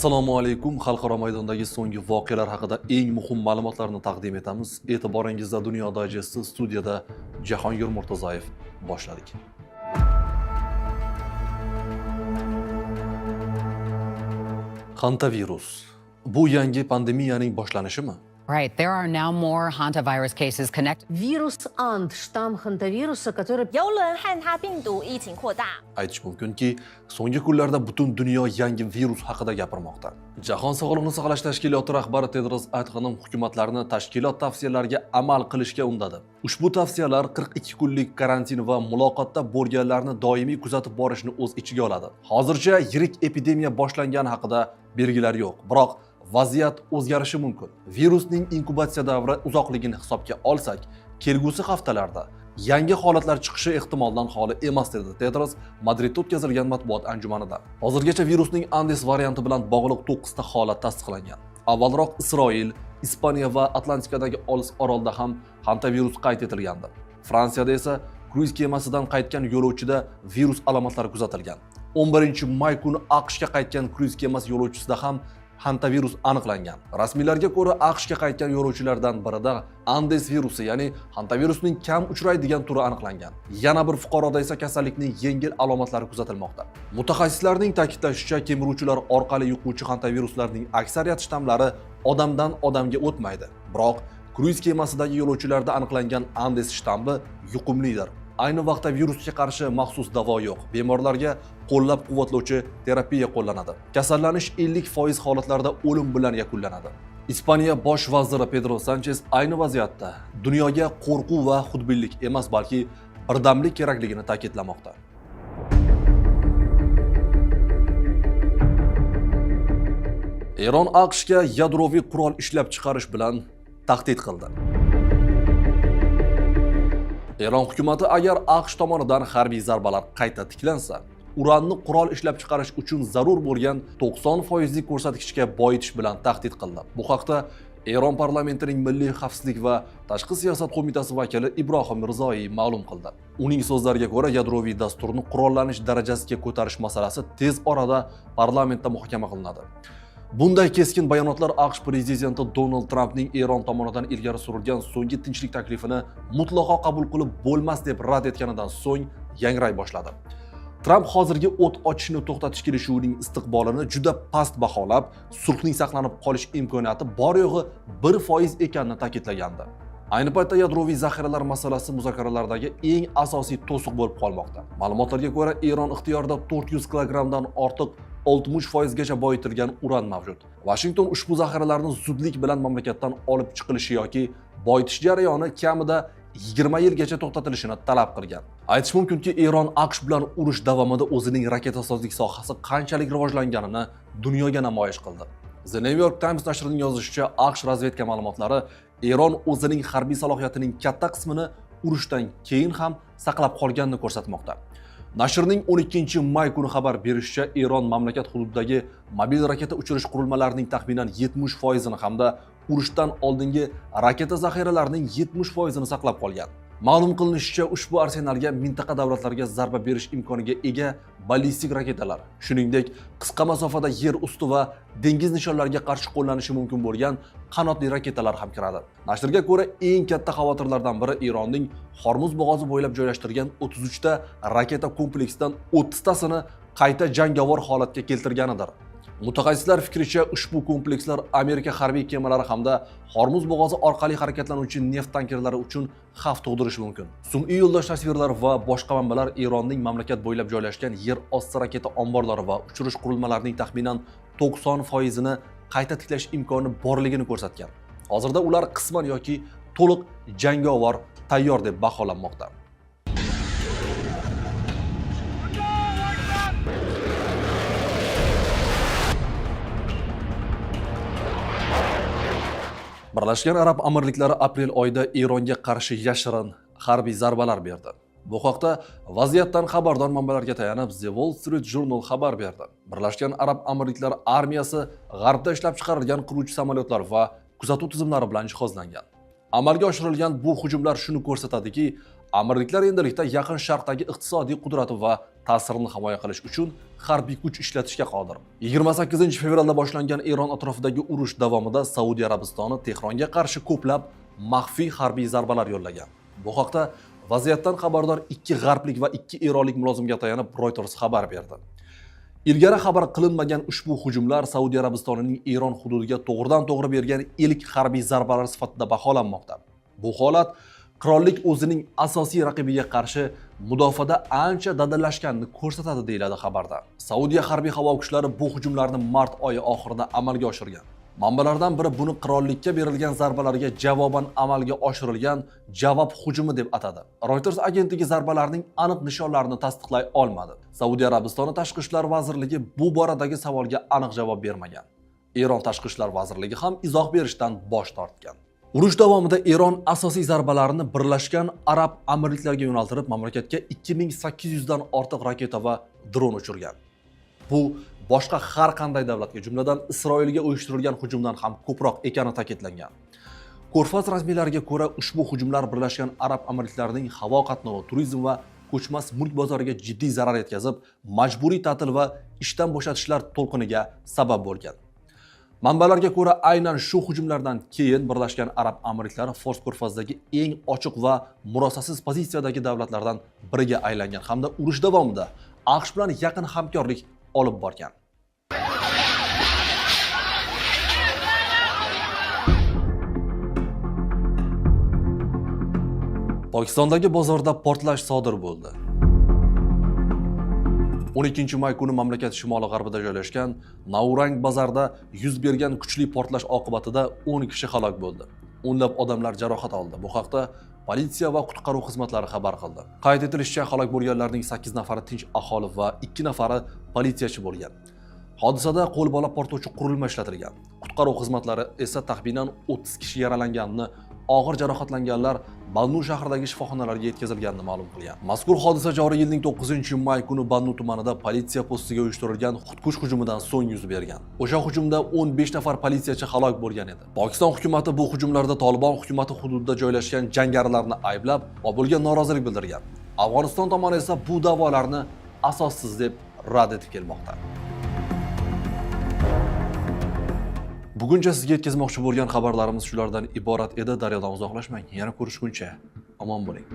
Assalomu alaykum. Xalqaro maydondagi so'nggi voqealar haqida eng muhim ma'lumotlarni taqdim etamiz. E'tiboringizda Dunyo dayjesti, studiyada Jahongir Murtazoyev. Boshladik. Hantavirus. Bu yangi pandemiyaning boshlanishimi? Right. There are now more hantavirus cases connected. Вирус Анд, штамм хантавируса, который 游轮汉他病毒疫情扩大。 Aytish mumkinki, so'nggi kunlarda butun dunyo yangi virus haqida gapirmoqda. Jahon sog'liqni saqlash tashkiloti rahbari Tedros Adhanom hukumatlarni tashkilot tavsiyalariga amal qilishga undadi. Ushbu tavsiyalar 42 kunlik karantin va muloqotda bo'lganlarni doimiy kuzatib borishni o'z ichiga oladi. Hozircha yirik epidemiya boshlangani haqida belgilar yo'q, biroq vaziyat o'zgarishi mumkin. Virusning inkubatsiya davri uzoqligini hisobga olsak, kelgusi haftalarda yangi holatlar chiqishi ehtimoldan xoli emas, dedi Tedros Madridda o'tkazilgan matbuot anjumanida. Hozirgacha virusning Andes varianti bilan bog'liq 9 ta holat tasdiqlangan. Avvalroq Isroil, Ispaniya va Atlantikadagi olis orolda ham hantavirus qayd etilgandi. Fransiyada esa kruiz kemasidan qaytgan yo'lovchida virus alomatlari kuzatilgan. 11 may kuni AQShga qaytgan kruiz kemasi yo'lovchisida ham hantavirus aniqlangan. Rasmiylarga ko'ra, AQShga qaytgan yo'lovchilardan birida Andes virusi, ya'ni hantavirusning kam uchraydigan turi aniqlangan. Yana bir fuqaroda esa kasallikning yengil alomatlari kuzatilmoqda. Mutaxassislarning ta'kidlashicha, kemiruvchilar orqali yuquvchi hantaviruslarning aksariyat shtammlari odamdan odamga o'tmaydi. Biroq kruiz kemasidagi yo'lovchilarda aniqlangan Andes shtammi yuqumlidir. Ayni vaqtda virusga qarshi maxsus davo yo'q. Bemorlarga qo'llab-quvvatlovchi terapiya qo'llanadi. Kasallanish 50% holatlarda o'lim bilan yakunlanadi. Ispaniya bosh vaziri Pedro Sanchez ayni vaziyatda dunyoga qo'rquv va xudbinlik emas, balki birdamlik kerakligini ta'kidlamoqda. Eron AQShga yadroviy qurol ishlab chiqarish bilan tahdid qildi. Eron hukumati agar AQSh tomonidan harbiy zarbalar qayta tiklansa, uranni qurol ishlab chiqarish uchun zarur bo'lgan 90 foizlik ko'rsatkichga boyitish bilan tahdid qildi. Bu haqda Eron parlamentining Milliy xavfsizlik va tashqi siyosat qo'mitasi vakili Ibrohim Mirzoiy ma'lum qildi. Uning so'zlariga ko'ra, yadroviy dasturni qurollanish darajasiga ko'tarish masalasi tez orada parlamentda muhokama qilinadi. Bunday keskin bayonotlar AQSh prezidenti Donald Trampning Eron tomonidan ilgari surilgan so'nggi tinchlik taklifini mutlaqo qabul qilib bo'lmas deb rad etganidan so'ng yangray boshladi. Tramp hozirgi o't ochishni to'xtatish kelishuvining istiqbolini juda past baholab, sulhning saqlanib qolish imkoniyati bor yo'g'i 1% ekanini ta'kidlagandi. Ayni paytda yadroviy zaxiralar masalasi muzokaralardagi eng asosiy to'siq bo'lib qolmoqda. Ma'lumotlarga ko'ra, Eron ixtiyorida 400 kilogrammdan ortiq 60 foizgacha boyitilgan uran mavjud. Vashington ushbu zaxiralarni zudlik bilan mamlakatdan olib chiqilishi yoki boyitish jarayoni kamida 20 yilgacha to'xtatilishini talab qilgan. Aytish mumkinki, Eron AQSh bilan urush davomida o'zining raketasozlik sohasi qanchalik rivojlanganini dunyoga namoyish qildi. The New York Times nashrining yozishicha, AQSh razvedka ma'lumotlari Eron o'zining harbiy salohiyatining katta qismini urushdan keyin ham saqlab qolganini ko'rsatmoqda. Nashrning 12 may kuni xabar berishicha, Eron mamlakat hududidagi mobil raketa uchirish qurilmalarining taxminan 70 foizini hamda urushdan oldingi raketa zaxiralarining 70 foizini saqlab qolgan. Ma'lum qilinishicha, ushbu arsenalga mintaqa davlatlariga zarba berish imkoniga ega ballistik raketalar, shuningdek, qisqa masofada yer usti va dengiz nishonlariga qarshi qo'llanishi mumkin bo'lgan qanotli raketalar ham kiradi. Nashrga ko'ra, eng katta xavotirlardan biri Eronning Hormuz bo'g'ozi bo'ylab joylashtirgan 33 ta raketa kompleksidan 30 tasini qayta jangovar holatga keltirganidir. Mutaxassislar fikricha, ushbu komplekslar Amerika harbiy kemalari hamda Hormuz bo'g'ozi orqali harakatlanuvchi neft tankerlari uchun xavf tug'dirishi mumkin. Sun'iy yo'ldosh tasvirlari va boshqa manbalar Eronning mamlakat bo'ylab joylashgan yer osti raketa omborlari va uchirish qurilmalarining taxminan 90 foizini qayta tiklash imkoni borligini ko'rsatgan. Hozirda ular qisman yoki to'liq jangovar tayyor deb baholanmoqda. Birlashgan Arab Amirliklari aprel oyida Eronga qarshi yashirin harbiy zarbalar berdi. Bu haqda vaziyatdan xabardor manbalarga tayanib The Wall Street Journal xabar berdi. Birlashgan Arab Amirliklari armiyasi g'arbda ishlab chiqarilgan qiruvchi samolyotlar va kuzatuv tizimlari bilan jihozlangan. Amalga oshirilgan bu hujumlar shuni ko'rsatadiki, Amirliklar endilikda Yaqin Sharqdagi iqtisodiy qudrati va ta'sirini himoya qilish uchun harbiy kuch ishlatishga qodir. 28 fevralda boshlangan Eron atrofidagi urush davomida Saudiya Arabistoni Tehronga qarshi ko'plab maxfiy harbiy zarbalar yo'llagan. Bu haqda vaziyatdan xabardor 2 g'arblik va 2 eronlik mulozimga tayanib Reuters xabar berdi. Ilgari xabar qilinmagan ushbu hujumlar Saudiya Arabistonining Eron hududiga to'g'ridan-to'g'ri bergan ilk harbiy zarbalar sifatida baholanmoqda. Bu holat qirollik o'zining asosiy raqibiga qarshi mudofaada ancha dadillashganini ko'rsatadi, deyiladi xabarda. Saudiya harbiy havo kuchlari bu hujumlarni mart oyi oxirida amalga oshirgan. Manbalardan biri buni qirollikka berilgan zarbalarga javoban amalga oshirilgan javob hujumi deb atadi. Reuters agentligi zarbalarning aniq nishonlarini tasdiqlay olmadi. Saudiya Arabistoni Tashqi ishlar vazirligi bu boradagi savolga aniq javob bermagan. Eron Tashqi ishlar vazirligi ham izoh berishdan bosh tortgan. Urush davomida Eron asosiy zarbalarini Birlashgan Arab Amirliklariga yo'naltirib, mamlakatga 2800 dan ortiq raketa va dron uchirgan. Bu boshqa har qanday davlatga, jumladan Isroilga uyushtirilgan hujumdan ham ko'proq ekani ta'kidlangan. Ko'rfaz rasmiylariga ko'ra, ushbu hujumlar Birlashgan Arab Amirliklarining havo qatnovi, turizm va ko'chmas mulk bozoriga jiddiy zarar yetkazib, majburiy ta'til va ishdan bo'shatishlar to'lqiniga sabab bo'lgan. Manbalarga ko'ra, aynan shu hujumlardan keyin Birlashgan Arab Amirliklari Fors ko'rfazdagi eng ochiq va murosasiz pozitsiyadagi davlatlardan biriga aylangan hamda urush davomida AQSh bilan yaqin hamkorlik olib borgan. Pokistondagi bozorda portlash sodir bo'ldi. 12 may kuni mamlakat shimoli-g'arbida joylashgan Naurang bozorida yuz bergan kuchli portlash oqibatida 10 kishi halok bo'ldi. O'nlab odamlar jarohat oldi. Bu haqda politsiya va qutqaruv xizmatlari xabar qildi. Qayd etilishicha, halok bo'lganlarning 8 nafari tinch aholi va 2 nafari politsiyachi bo'lgan. Hodisada qo'lbola portlovchi qurilma ishlatilgan. Qutqaruv xizmatlari esa taxminan 30 kishi yaralanganini, og'ir jarohatlanganlar Bannu shahridagi shifoxonalarga yetkazilganini ma'lum qilgan. Mazkur hodisa joriy yilning 9 may kuni Bannu tumanida politsiya postiga uyushtirilgan xudkush hujumidan so'ng yuz bergan. O'sha hujumda 15 nafar politsiyachi halok bo'lgan edi. Pokiston hukumati bu hujumlarda Tolibon hukumati hududida joylashgan jangarilarni ayblab, Kobulga norozilik bildirgan. Afg'oniston tomoni esa bu da'volarni asossiz deb rad etib kelmoqda. Buguncha sizga yetkazmoqchi bo'lgan xabarlarimiz shulardan iborat edi. Daryodan uzoqlashmang. Yana ko'rishguncha omon bo'ling.